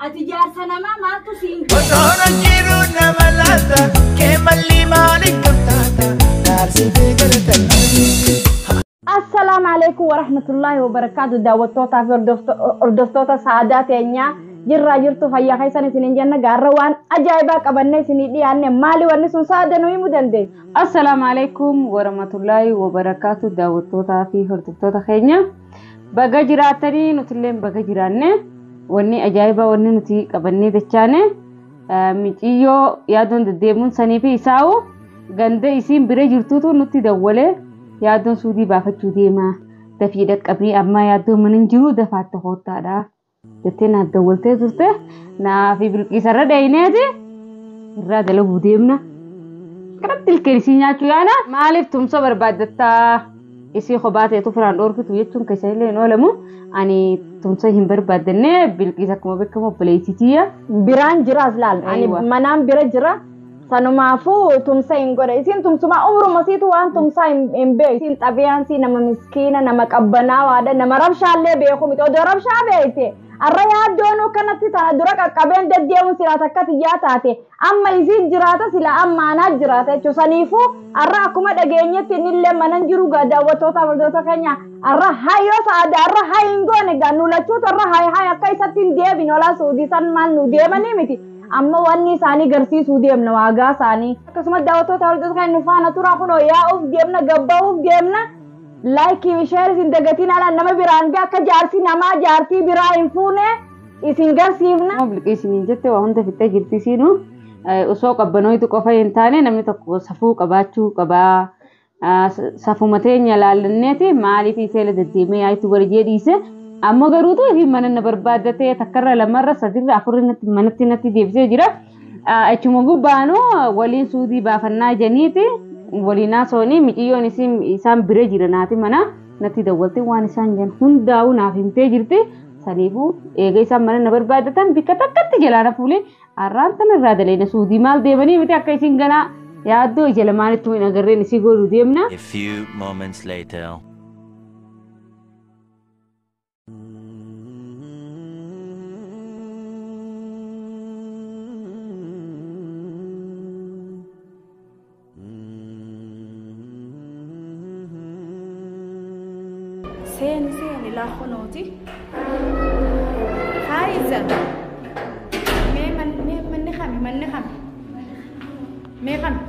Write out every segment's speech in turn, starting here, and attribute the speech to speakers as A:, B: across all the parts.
A: Ati jaarsa namaa maaltu siin
B: Osoon jiru nama laata kee malli maaliif qabtaata dhaalsitee galatan.
A: Assalaamu alaikum warahmatullahi wabarakaatu daawwattootaa fi hordoftoota sa'aadaa teenyaa jirraa jirtu fayyaa keessan isiniin jenna gaarra waan ajaa'ibaa qabannee isinii dhiyaanne maali wanni sun sa'aada nu himuu dandeessu.
C: Assalaamu alaikum warahmatullahi wabarakaatu daawwattootaa fi hordoftoota keenya baga jiraatanii nutillee baga jiraanne wanni ajaa'ibaa wanni nuti qabannee dachaane miciyyoo yaadoon deddeemuun sanii fi isaa'u ganda isiin bira jirtuutu nutti dawwalee yaaddoon suudii baafachuu deema dafii dhaqqabii amma yaaddoon mana hin jiru dafaatti hoottaadha jettee naaf dawwaltee turte naafi bilqiisarra dhayineeti irraa dalaguu deemna. Kanatti ilkeen isii nyaachuu yaana maaliif tumsa barbaaddattaa isii kophaa ta'etu firaan dhoorkitu jechuun keessa illee hin oolamu ani tumsa hin barbaaddanne bilqiisa akkuma beekamu obboleettiitiyya.
A: Biraan jiraas laal ani manaan bira jira sanumaafuu tumsa hin godhe isin tumsuma umruma siitu waan tumsaa hin beeku isin xabiyaan sii nama miskiina nama qabbanaawaadha nama rabshaallee beeku miti odoo rabshaa beekte arra yaaddoon akkanatti tana dura qaqqabeen deddeemu silaa takka tiyyaa taate amma isiin jiraata sila amma anaa jiraata jechuudha saniifuu arra akkuma dhageenyetti innillee manan jiru gaa daawwattoota hordoftoota keenya arra hayyoo sa'aada arra hay hin goone gaa nu lachuutu arra hay hay akka isatti hin deebine olaa suudii san maal nu deemanii miti amma wanni isaanii garsiisuu deemna waagaa isaanii akkasumas daawwattoota hordoftoota keenya nu faana turaa kunoo yaa'uuf deemna gabbaa'uuf deemna laayikii fi sheer isin dagatiin ala nama biraan bee akka jaarsi namaa jaartii biraa hin fuune isin garsiifna.
C: Bilqiisiniin jette waa hunda fixee jirti isiinu osoo qabbanootu qofa hin taane namni tokko safuu qabaachuu qabaa. Safuma teenya laallanneeti maaliif seela deddeemee yaa'itti wal jee dhiise amma garuutu ifi mana na barbaaddatee takkarra lamarra sadirra afurri manatti natti deebisee jira. Achuma gubbaanu waliin suudii baafannaa janiiti waliin haasawanii miciyyoon isaan bira jira naati mana natti dawwaltee waan isaan jiran hundaa'uu naaf himtee jirti. Saniifuu eega isaan mana na barbaaddatan bikka takkatti jalaa na fuulee har'aan tana irraa daleena suudii maal deemanii miti akka isin ganaa yaaddoo ija lamaanittuu hin agarreen isii godhuu deemna.
D: A few moments later.
E: Seeni seeni laa kunooti. Faayiza. Mee manni kami manni kami. Mee kami.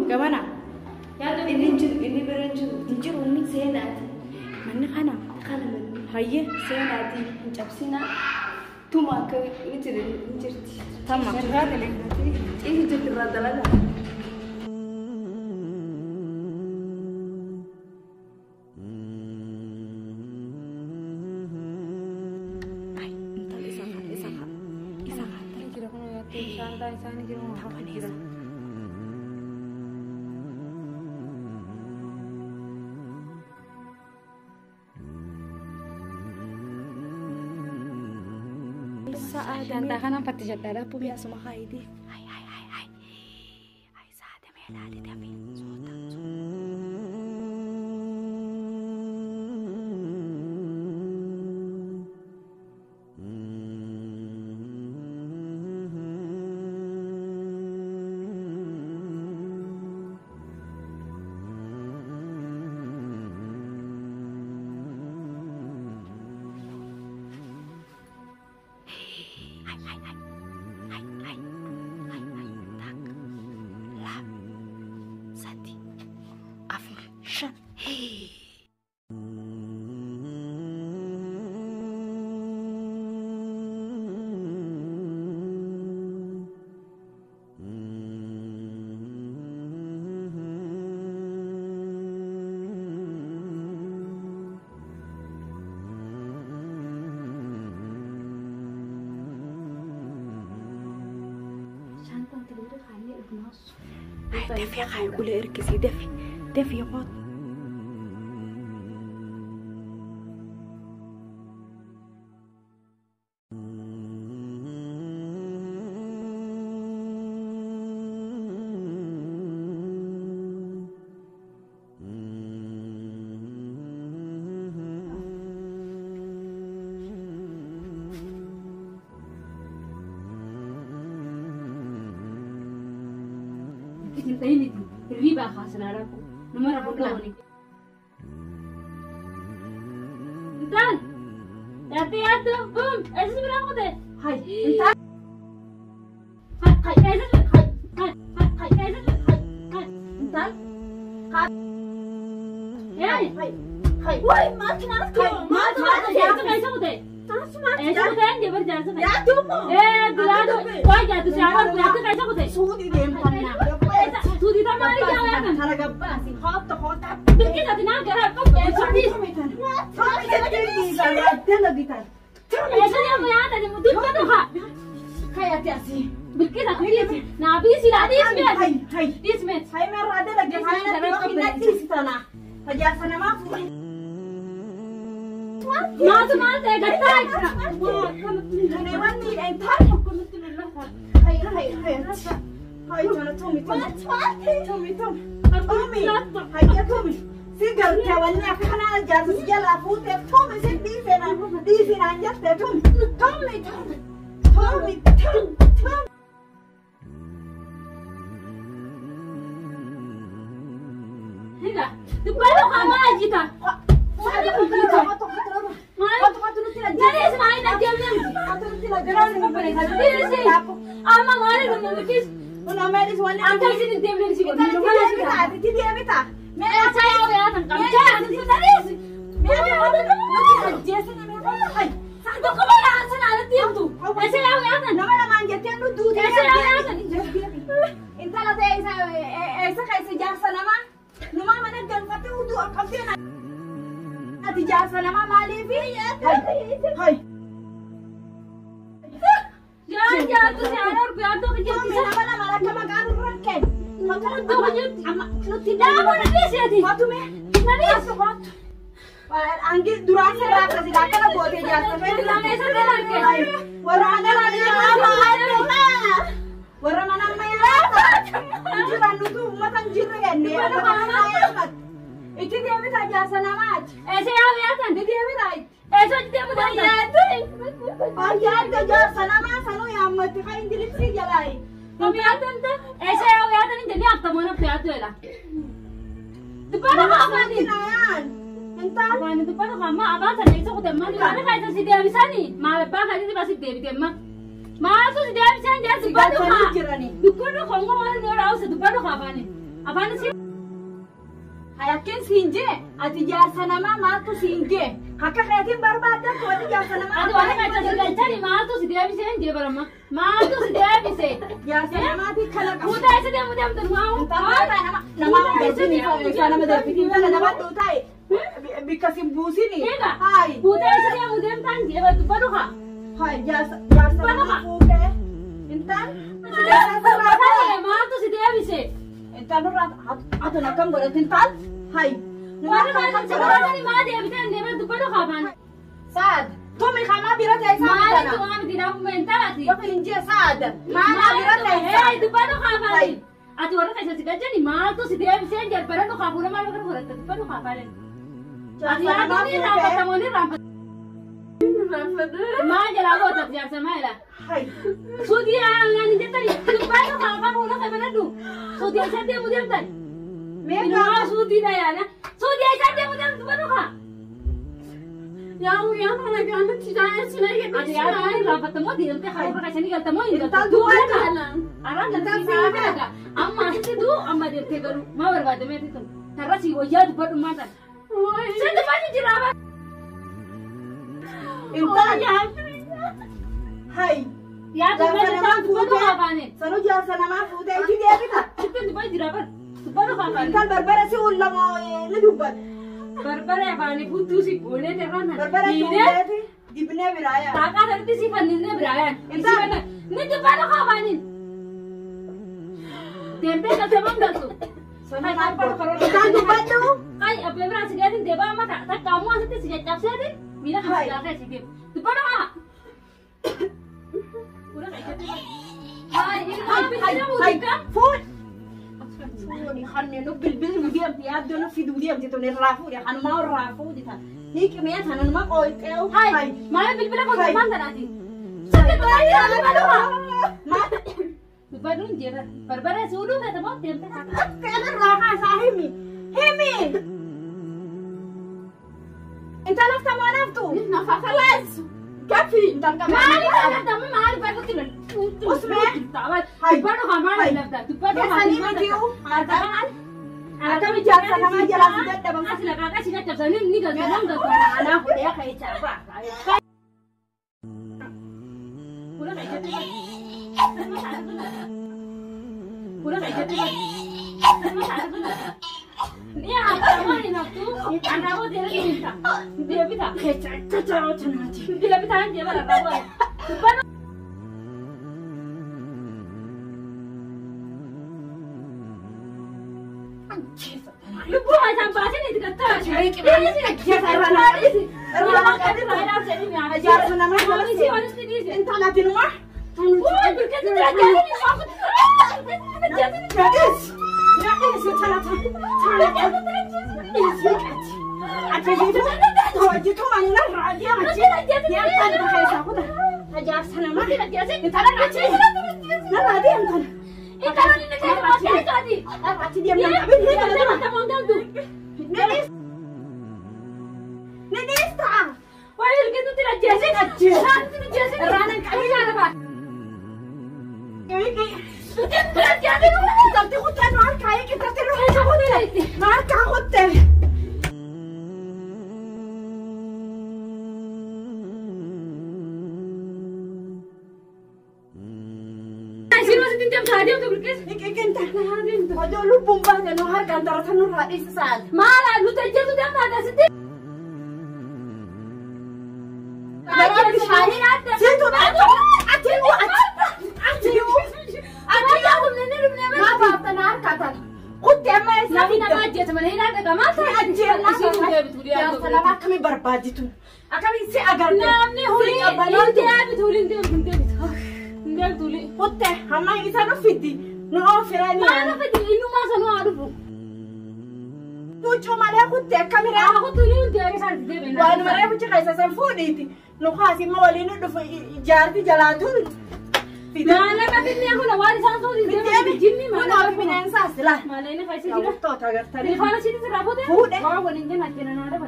E: Gamana.
F: Inni jiru inni bira hin jiru.
E: Hin jiru inni
F: seenaati.
E: Manni kana.
F: Kana manni.
E: Hayyee.
F: Seenaati hin cabsinaa. Tuma akka ni jira ni jirti.
E: Tamma.
F: Irraa dalagaa. Ciisi jirti irraa dalagaa.
E: Shantaa kanaan fattishadhaadha pubi asuma haayiti. Hai hai hai hai. Hai saate mee laali dafii soota. Hay dafii hay ulee erkisii dafii dafii qoot.
F: Hirriibaa kaasanaa rakkoo nama rakkoo dhawani. Intaan yaaddee yaaddoo boom eessis biraa kutee. Hay intaan. Hay hay eessis hay hay hay hay eessis hay hay intaan. Hay hay hay.
A: Way maal maal
F: Maal maal jaarsa keessa kutee. Eessa kutee jabar jaarsa keessa.
A: Yaaddoo moo?
F: Ee bilaadoo waa jaartu si haadha jaarsa keessa kutee.
A: Suudii deemtanna.
F: Suudii tamaari jaawaa kan.
A: Kara gabbaasi hoota hoota.
F: Bilkisa tinaa gara qabdu. Eessa deemu yaada deemu dubbatu haa.
A: Kayati asii.
F: Bilkisa dhiisi naa biisi laa dhiisi meet. Dhiisi meet.
A: Hay meerraa dalage haynatti tana. Tajaajila namaa fuudhi.
F: Maatu maal ta'e gattaa jira.
A: Tuni wanni dha intaan. Hay hay hay. Hay tana tumi tumi. Tumi tumi. Tumi. Hayya tumi. Si galtee wanni akka kanaa jaarsa si jalaa fuutee tumi si dhiisee dhiisee naan jettee tumi. Tumi tumi. Tumi tumi tumi.
F: Higa dubbatu haa maa jita. Nani ismaa'il ajjeefne miti. Amma maali dhumna bilkis. Akka isin hin deemne si godhu. Eessa yaa yaatan qabdi. Nani Tokkuma yaatan alatti himtu. Eessa yaa yaatan.
A: Nama lamaan jettee nu duute.
F: Eessa yaa yaatan.
A: Intala ta'e eessa keessa jaarsa namaa numaa mana galfattee hudduu qabdee ati jaarsa namaa maaliifi? Hay.
F: Yaa jaartu si haadha argu yaaddoo kijjeetti.
A: Nama lama akka maqaan irra kennu.
F: Iddoo kijjeetti. Yaa mana dhiiseeti.
A: Hotume.
F: Nani
A: Hotu. Angi duraan sirraa akkasii akkana gootee jaarsa feeti. Warra mana warra mana ammayyaa jiran nutu uummata hin jirre jennee uummata ammayyaa itti deemita jaarsa namaati.
F: Eessa yaa yaatan?
A: Itti deemita itti.
F: Eessa deemu danda'a?
A: Ayyaadda jaarsa namaa sanuu yaammatti kan ingilifsii jalaayi.
F: Kam yaatan ta? Eessa yaa yaatan hin jennee akkam mana fiyaatu jedha. Dubbata afaanii.
A: Intaan.
F: Afaanii dubbata amma afaan sana eessa kute amma warra keessa si deebisanii maal abbaa keessa si deebite amma. Maaltu si deebisan jee dubbatu haa. Dukkanni kongo waan inni raawwatu dubbatu haa afaanii. Afaan si.
A: Hayakkin siin jee ati jaarsa namaa maaltu siin jee akka keetiin barbaaddattu wanti jaarsa namaa.
F: Ati warra keessa si galchani maaltu si deebisee hin jee barama. Maaltu si deebise.
A: Jaarsa namaati kalaqa.
F: Fuutaa isa deemu deemtu maawu.
A: Nama darbitii nama darbitii intala nama dhuutaa'e bikka sin buusini.
F: Egaa fuutaa isa deemu deemtaan jee dubbatu haa.
A: Hay jaarsa namaa fuutee intaan.
F: Maaltu si deebise.
A: Intaan irraa ati akkam godhatti intaan. Hay.
F: Warra keessa godhatanii maa deebitee hin deemee dubbatu haa afaan.
A: Saad. Tumi kamaa bira teessaa
F: Maalitu waan miti lafuma hin taati.
A: Yookiin hin jee saad. Maanaa bira teessaa.
F: Hey dubbatu haa afaan. Ati warra keessa si galchani maaltu si deebisee hin jalbaran haa fuula maal bakka fudhatte dubbatu haa afaan. Ati yaaduu ni raanfatamoo ni raanfatamoo. Maal jalaa gootat jaarsa maala.
A: Hay.
F: Suutii aannan jettani dubbatu haa afaan fuula kee banadhu. Suutii eessa deemu deemtan. Meeqa suutiidha yaana. Suutii eessa deemu deemtu dubbatu haa.
E: Yaa guyyaa kana gaanatti jaayee si na
F: Ati yaaduu ni raanfatamoo deemtee haa bakka ishanii galtamoo hin galtu.
A: Intal dubbatu.
F: Araan galtii amma asitti duu amma deemtee garuu maa barbaadameeti tun tarra si wayyaa dubbadhu maa tan. Sin dubbatu jira ba.
A: Intaan. Hay.
F: Yaa dubbatu taa dubbatu haa baane.
A: Sanuu jaarsa namaa fuutee itti deebita.
F: Sitti dubbatu jira bar. Dubbatu haa baane.
A: Intal barbara si ullamoo ni dubbatu.
F: Barbara baane fuutuu si goonee terraan.
A: Barbara tuuleeti dibnee biraa yaa.
F: Taaqaa irratti si fannisnee biraa yaa.
A: Intal.
F: Ni dubbatu haa baane. Deemtee galtee moo galtu?
G: Isaan dubbadhu.
F: Ay, abbee biraa si gaatiin deebaa amma takka ammoo asitti si caccabseeti miila kan si gaafee si deemu. Dubbadhu haa.
G: Fuudh. Fuudhi kanneen nu bilbiluu deemti yaaddoo nu fiduu deemti tun irraa fuudhi kanumaa irraa fuudhi tan. Hiiqimee tanuma qooyxeewu.
F: Hai, maal bilbila kun maal tanaati? Dubbadhuun jeera. Barbara si uluu feete moo deemte?
G: Irraa kaasaa himi. Himi. Intala haftamoo naftu?
E: Nafa kalaas.
G: Gafi intala
F: Maali kana maali barbaadu lol.
G: Usmee.
F: Dubbadhu haa maali lafta. Dubbadhu haa
G: Keessanii miti'u. Akkami jaarsa namaa jalaa si dadhaban.
F: As laqaa qashi caccabsanii ni galtu nam galtu.
G: Anaa fuudhee ka'ee ba'a. Jaarsa namaa jala intala tinumaa. Jaarti jalaatu.
F: Maallaqa finnee kun waan isaan soosii deemu jinni
G: maallaqa bineensaas laa.
F: Maallaqa fayyisa jira.
G: Toota agartanii.
F: Telefoona isiitis irraa fuute.
G: Fuudhe.
F: Waan waliin jenna jenna naa dafa.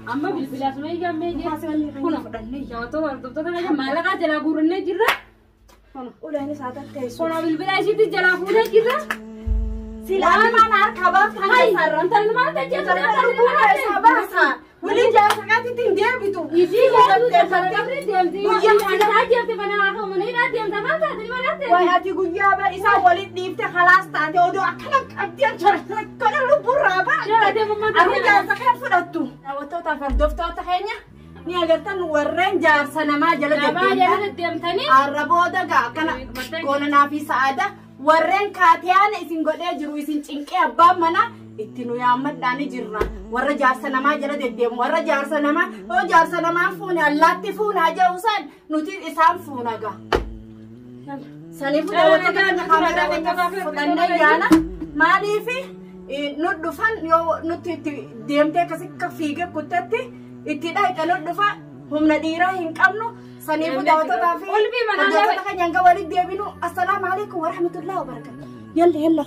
F: Amma bilbilaas mee iyyaan mee jee. Kuna daawwattoota hordoftoota keenya maallaqa jalaa guurannee jirra.
G: Uleen isaa tatteessu.
F: Kuna bilbila isiitis jalaa fuudhee jirra.
G: Silaa mana harkaa baaftan keessarra.
F: Intalli maal tajjeetu
G: Isaa baasa. Waliin jaarsa kaatitti hin deebitu.
F: Isii deemtu kana deemti. Guyyaa deemte mana hafa mana hidhaa deemta maal taate ni maratte.
G: Wayi ati guyyaa bar isaa waliin dhiifte khalaas taate oduu akkana qabdee kana lubburraa ba'a. Arri jaarsa kan fudhattu. Daawwattoota fi hordoftoota keenya ni agartan warreen jaarsa namaa jala
F: deddeemtanii.
G: Arra booda gaa akkana goonanaa fi sa'aada warreen kaatiyaan isin godhee jiru isin cinqee abbaan manaa itti nu yaammadhaani jirra. Warra jaarsa namaa jala deddeemu warra jaarsa namaa yoo jaarsa namaa fuune allaatti fuunaa jedhu nuti isaan fuuna gaa. Saniifuu daawwattoota keenya kaameraa keenya fudhannee yaana maaliif nu dhufan yoo nuti itti deemtee akkasii akka fiigee kuttetti itti dhaqxe nu dhufa humna dhiiraa hin qabnu. Saniifuu daawwattootaa fi hordoftoota keenya hanga walitti deebinu assalaamu alaikum warahmatullahi wabarakatuh. Yalla yalla.